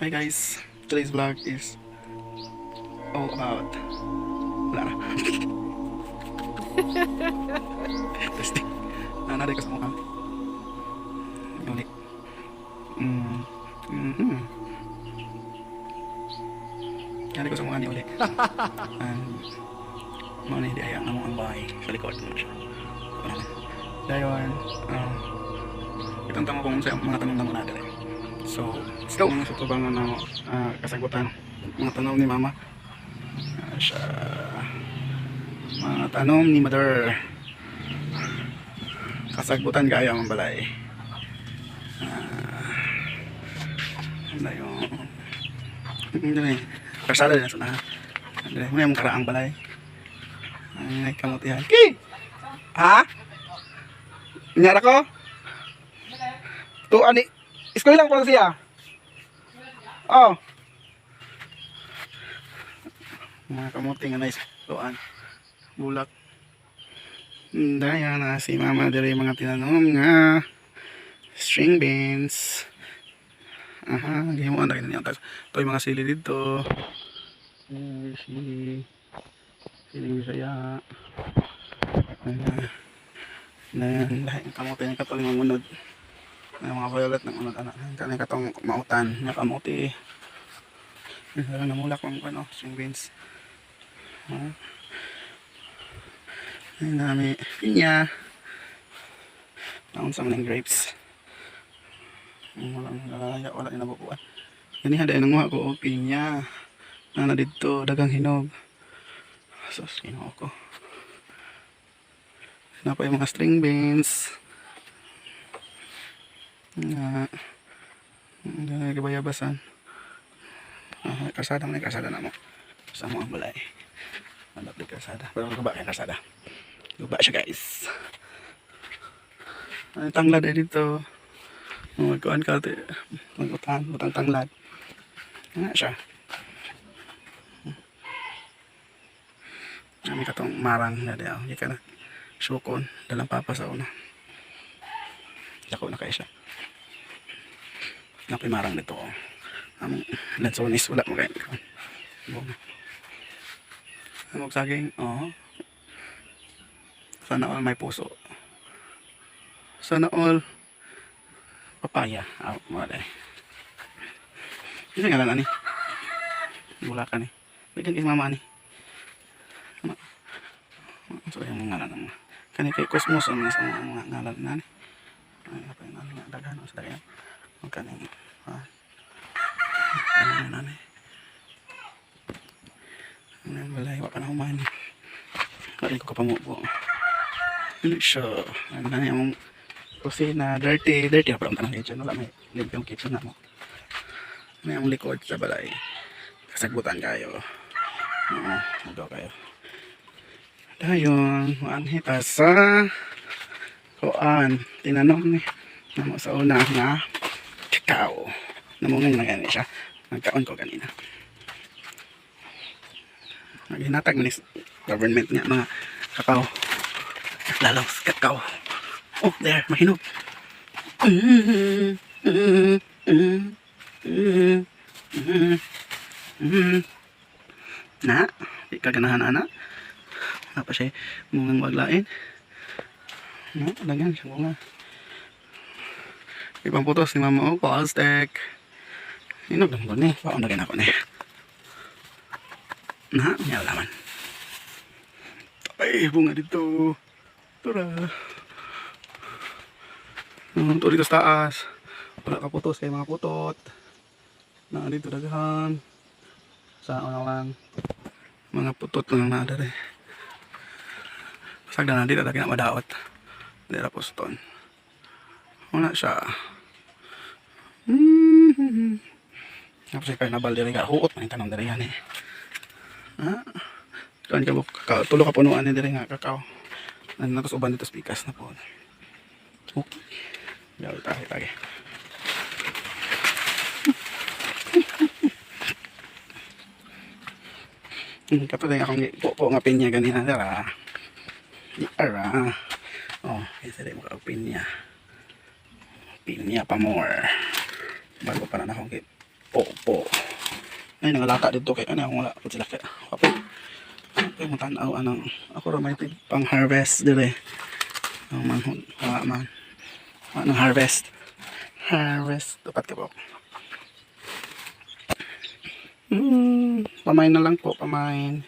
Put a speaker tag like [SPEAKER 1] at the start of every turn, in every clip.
[SPEAKER 1] Hi guys, today's vlog is all about, wala na. Testing. Nanay ko sa mukha. Ulit. Nanay ko sa mukha ni uli. And mao ni diay ang among bahay sa likod mo siya. Wala na. Dayon, itong tamo kung sa mga tanong namo na dire. So, let's go. Mga sa tubangan na kasagutan. Mga tanong ni Mama. Siya. Mga tanong ni Mother. Kasagbutan kaya ang balay. Ano yung dili. Kasada na sa na. Dili, mo yung karaang balay. Ay, kamutihan. Ki! Ha? Nyara ko? To ani eskwela lang ko siya. Oh. Mga kamuti nga nice tuan. Bulak. Daya na si Mama dire mga tinanom nga string beans. Aha, gihimuan na niya. Tapos ito yung mga sili dito. Eh, sili. Siling Bisaya. Ayan. Na lahi ng kamote ng katong mga unod. Ay, mga violet ng unod ana. Kani katong mautan nga kamote. Wala namulak ang ano, string beans. Ah. Ay, nami pinya. Naon sa mga grapes. Wala wala wala ni nabukuan. Ganiha dahil nanguha ko og pinya. Nana dito dagang hinog. Sus, Ginoo ko. Na pa yung mga string beans. Nga. Nga kabayabasan. Ah, kalsada man, kalsada na mo. Sa mo ang balay. Malapit kalsada. Pero guba kay kalsada. Guba siya, guys. Ay, tanglad ay dito. Magkuan ka te. Magutan, butang tanglad. Nga siya. Ami katong marang na diya. Hindi ka na. Sukon. Dalang papa sa una. Dako na kayo siya. Napay marang nito. Oh. Among lansones wala mo kayo. Bunga. Amog saging. Oh. Sana all may puso. Sana all papaya. Ah, mga dahil. Hindi nga lang ani. Wala ka ni. Bigyan kay mama ani. Ano? So yung mga ngalan ng mga. Kani kay Cosmos ang mga mga ngalan na ni. Ay, apa yung ano nga daghan sa daghan. Ang kaning ah. Ano na ni. Ano yung balay, wa pa na human. Kaya ko kapamubo. Ano siya? Ano na yung kusina, dirty, dirty na parang tanang kitchen. Wala may limpyong kitchen na mo. Ano yung likod sa balay. Kasagbutan kayo. Oo, magaw kayo. Dayon, maanhi ta sa kuan, tinanom ni namo sa una nga kakao. Namungan na gani siya. Nagkaon ko ganina. Naghinatag man ni government nga mga kakao. Lalong sa kakao. Oh, there, mahinog. Na, di ka ganahan ana. Wala pa siya mungang waglain. Na, daghan siya bunga. Ibang putos ni Mama oh, plastic. Hinog lang ko ni. Paon na ako ni. Na, may alaman. Ay, bunga dito. Tura. Ito dito sa taas. Wala ka putos kay mga putot. Na dito daghan. Sa una lang mga putot lang na dere. Sagda na dito daghan na madaot. Dira poston. Wala siya. Tapos ay carnival diri ka huot man yung tanong diri yan eh. Ah. Kuan ka kakao, tulo ka punuan ni diri nga kakao. Ano na uban dito sa pikas na po. Okay. Gawi tayo tayo. Kato din akong po nga pinya ganina dara. Di ara. Oh, isa din mo ka pinya. Pinya pa more. Bago pa na akong Po po. Ay nangalata dito kay ano wala po sila kay. Kapoy. Kapoy mo tan-aw anang ako ra may pang harvest dire. Ang manghod wala man. Wala nang harvest. Harvest dapat ka po. Pamain na lang po, pamain.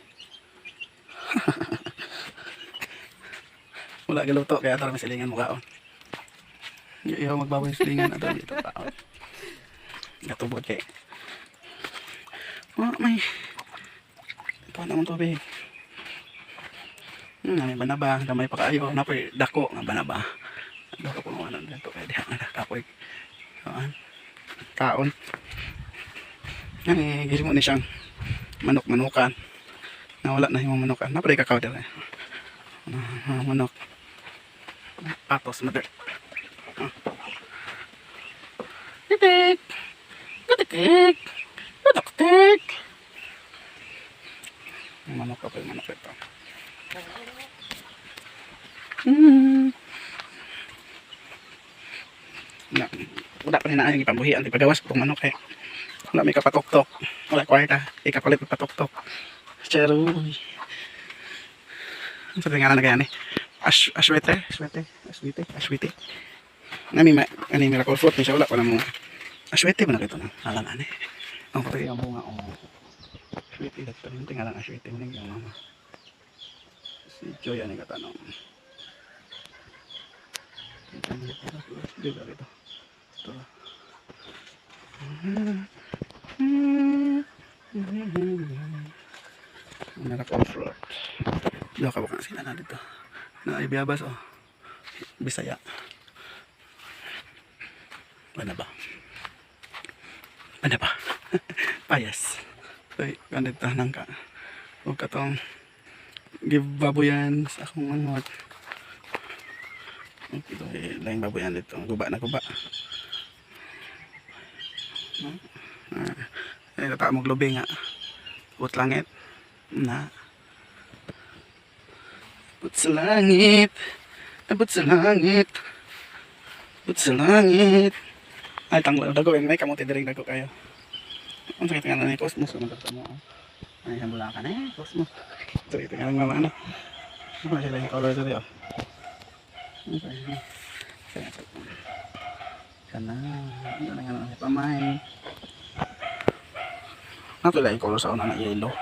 [SPEAKER 1] Wala galuto kaya tara may silingan mukhaon. Ihaw magbaboy silingan ato dito kaon. Gatubod kay. Oh, may ito na mong tubig. May banaba, gamay pa kaayo, napoy dako nga banaba. Dako po nga dito kay diha nga kapoy. Kaon. Kaon. Ani gihimo ni siyang manok-manukan. Nawala na yung manukan. Napray kakao dira. Ah, manok. Patos mother. Ah. Titik. Titik. Titik. Manok ako yung manok ito. Na, wala pa rin na yung ipambuhian. Di pagawas kung manok eh. Wala may kapatoktok. Wala kwarta. Ikapalit patok-tok. Charoy. Ang sa tingala na kaya ni? Ashwete? Ashwete? Ashwete? Ashwete? Nami ma, ani miracle fruit ni siya wala pa na mo. Ashwete ba na kito na? Alam ani. Ang patay ang bunga oh. Ashwete dato yung tingalan ashwete mo yung mama. Si Joy ani katanong. Dito dito. Ito. Miracle fruit. Dito ka baka sila na dito. Na ibiyabas oh. Bisaya. Ano ba? Ano ba? Payas. Ay, ganito nang ka. Huwag ka tong give baboyan sa akong manghod. Ito, eh, laing baboyan dito. Guba na guba. Ah, ay, tata mo globe nga. Abot langit. Na. Abot sa langit. Abot sa langit. Abot sa langit. Ay, tanglo. Dago, eh, may kamote diri dago kayo. Ang sakit nga na ni Cosmos. Ano ba mo? Ay, isang bulakan eh. Cosmos. Sakit nga ng mama, ano. Ano sila yung color diri, oh. Okay. Kaya, kana. Ano na nga na pamay. Nato lang yung color sa una na yellow.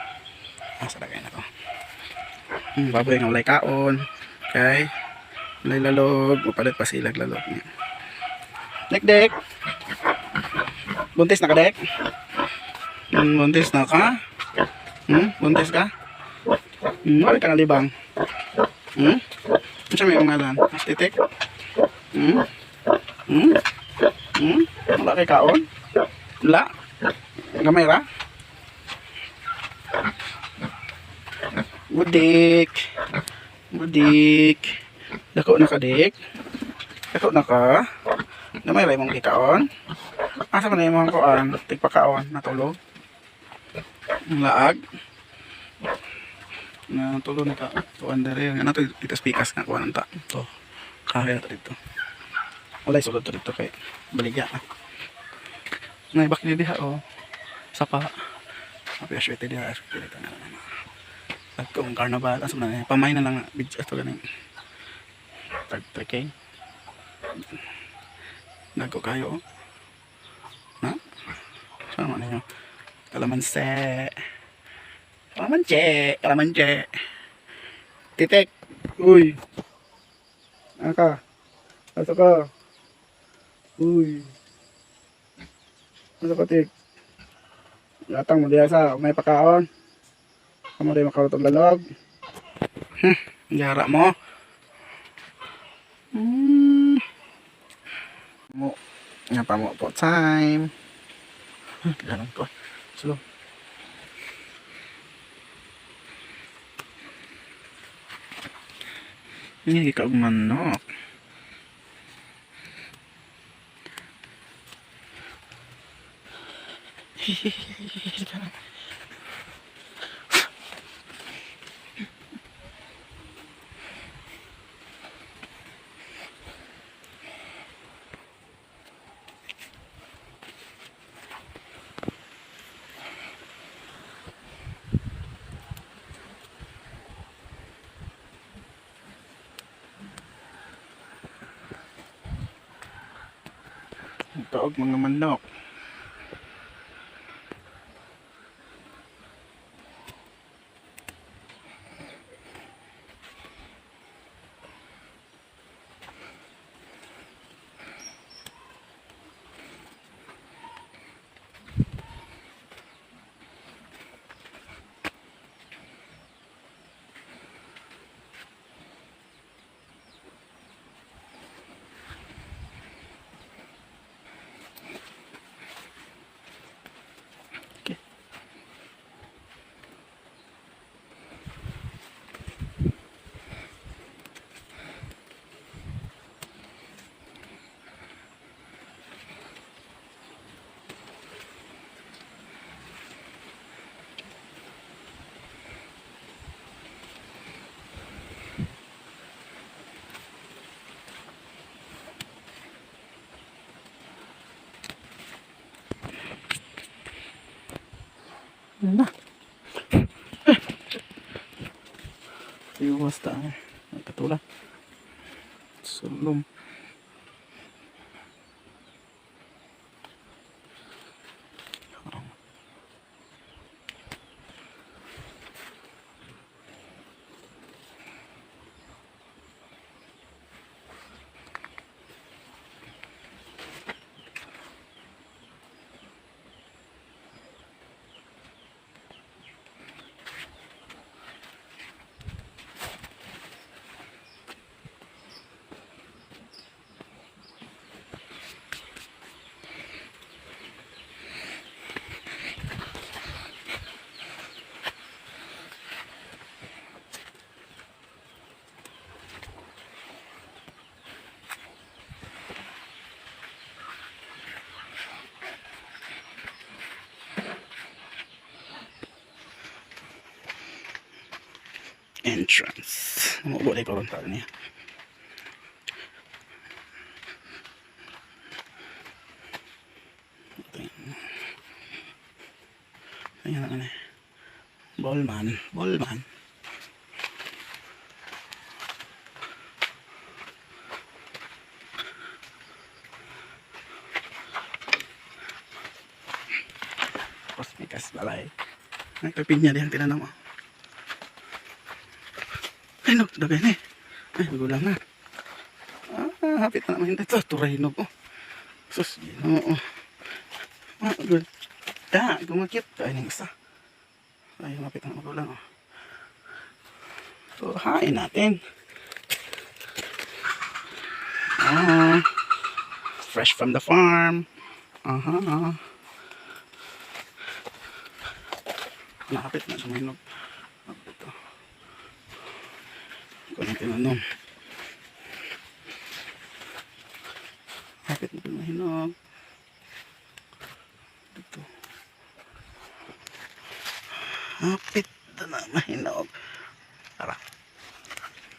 [SPEAKER 1] Ah, sa lagay na to. Baboy nga walay kaon. Okay. Walay lalog. Mapalit pa sila lalog niya. Dek, dek. Buntis na ka, dek? Buntis na ka? Buntis ka? Wala ka nalibang. Hmm? Ano siya may ungalan? Mas titik? Hmm? Hmm? Hmm? Wala kay kaon? Wala? Gamay ra? Budik. Budik. Dako na ka, dik. Dako na ka. Gamay ra imong gikaon. Asa man na imong kuan? Tigpakaon natulog. Ang laag. Natulog na ka. Tuan dere nga nato dito pikas nga kuan ta. To. Kahoy na to dito. Walay sulod to dito kay baligya na. Nay bakit diha oh. Sapa. Api aswete diha aswete dito na lang. At kung carnival asa man na pamay na lang na video ato ganing. Tag trekking. Nago kayo oh. Na? Sama ninyo. Kalamansi. Kalamansi. Kalamansi. Titik. Uy. Ano ka? Asa ka? Uy. Asa ka, tik? Gatang mo diya sa may pakaon. Kamo rin makarot og lalog. Yara mo. Mo. Nga pa mo po time. Ganun ko. Slow. Hindi ka og manok. Ito og mga manok. Okay. Na. Iwas ta eh. Katula. Sulom. Entrance. Umubo na ikaw ang niya. Ito yun. Ayan ano eh. Ballman. Ballman. Tapos may kasbalay. Ay, pinya diyang tinanong mo. Ay, no, dagay na eh. Ay, magulang na. Ah, hapit na naman ito. Turay no po. Sus, ginoo. Ah, good. Da, gumakit. Ay, nang isa. Ay, hapit na magulang. Oh. So, hain natin. Ah, fresh from the farm. Aha. Nakapit na siya mahinog. Ito. Kung natin ano. Hapit na mahinog. Dito. Hapit na mahinog. Tara.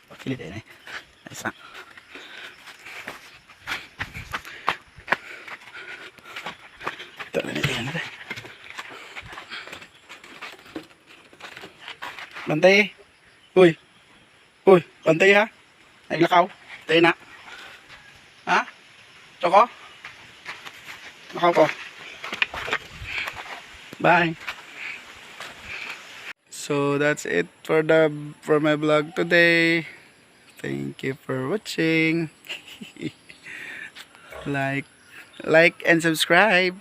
[SPEAKER 1] Pakili din eh. Isa. Ito na ito natin. Bantay. Uy. Uy, bantay ha. Ay lakaw. Tayo na. Ha? Choco? Lakaw ko. Bye. So that's it for my vlog today. Thank you for watching. Like and subscribe.